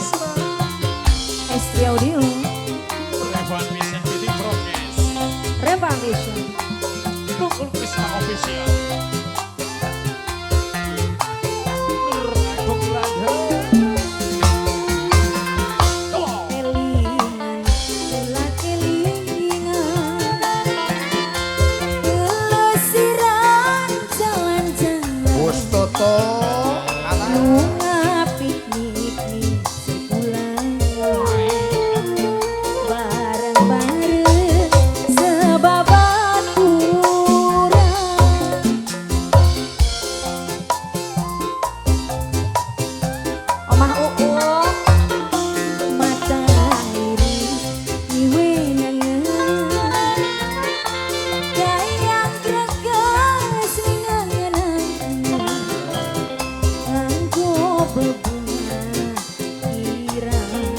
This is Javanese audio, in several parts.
Krisna ST Audio Revan Vision Meeting Progress Revan Vision Nukul Krisna Official Nur Agung Radha. Kelingan kula kelingan Kelesiran jalan-jalan Bos Toto alah Lunga piknik ning sebulan bareng-bareng sebabaturan. Omah Uung mata iri ngiwenangan kaya greges ningangan nganggo bebunga ireng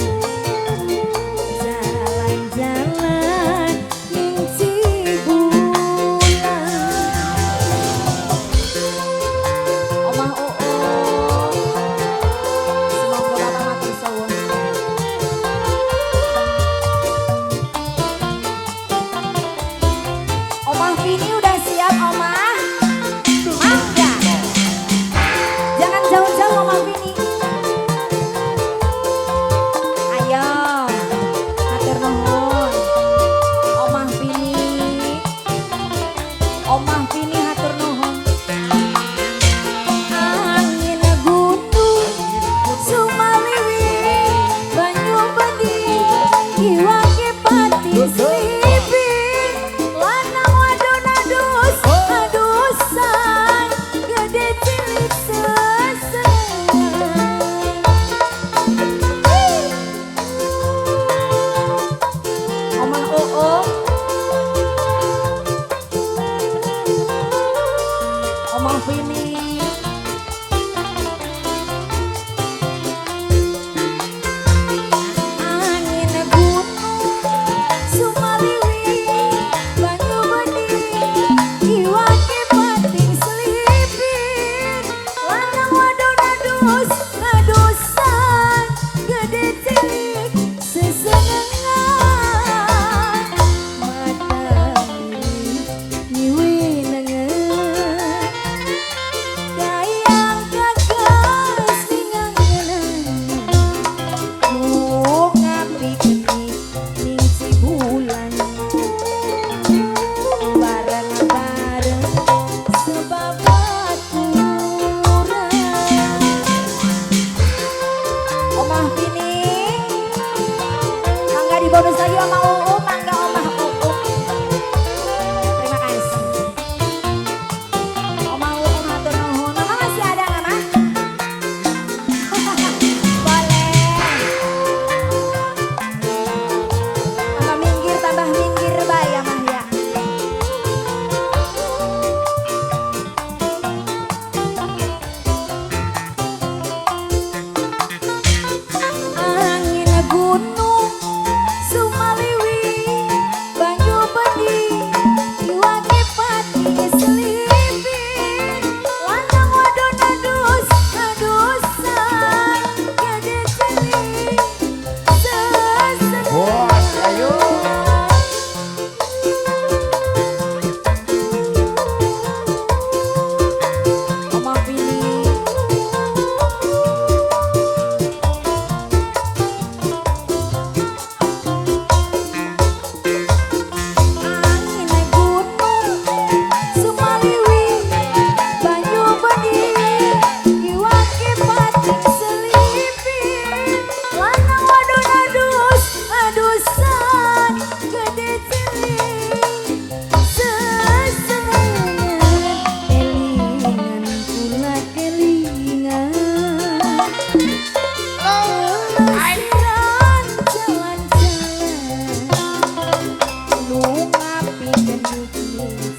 jalan-jalan ning Cibulan. Omah Uung semoga Bapak matur suwun. Omah Vini udah siap Omah? Mangga. Jangan jauh-jauh Omah Vini. Ayo, hatur nuhun. Omah Vini. Omah Vini hatur nuhun. Angin gunung sumaliwi banyu bedi iwake pati slipi lanang wadon adus adusan gede cilik sesengan. Omah Uung Omah Vini angin gunung sumaliwi banyu bedi iwake pating selipir lanang wadon adus adusan gede cilik sesenengan mata ngiwenangan kayang gagas ningangan lunga piknik ning Cibulan bareng-bareng sebabaturan. Omah Vini mangga dibonus lagi Omah Uung, mangga Omah Uung. Terima kasih Omah Uung hatur nuhun. Mama masih ada nggak Mah? Boleh. Tambah minggir bae ya Mah ya. Angin gunung sumaliwi banyu bedi iwake pati selipir lanang wadon adus adusan gede cilik sesenengan. Bos ayo Omah Vini angin gunung sumaliwi banyu bedi iwake pating selipir lanang wadon adus adusan gede cilik sesenengan kelingan kula kelingan kelesiran jalan-jalan lunga piknik ning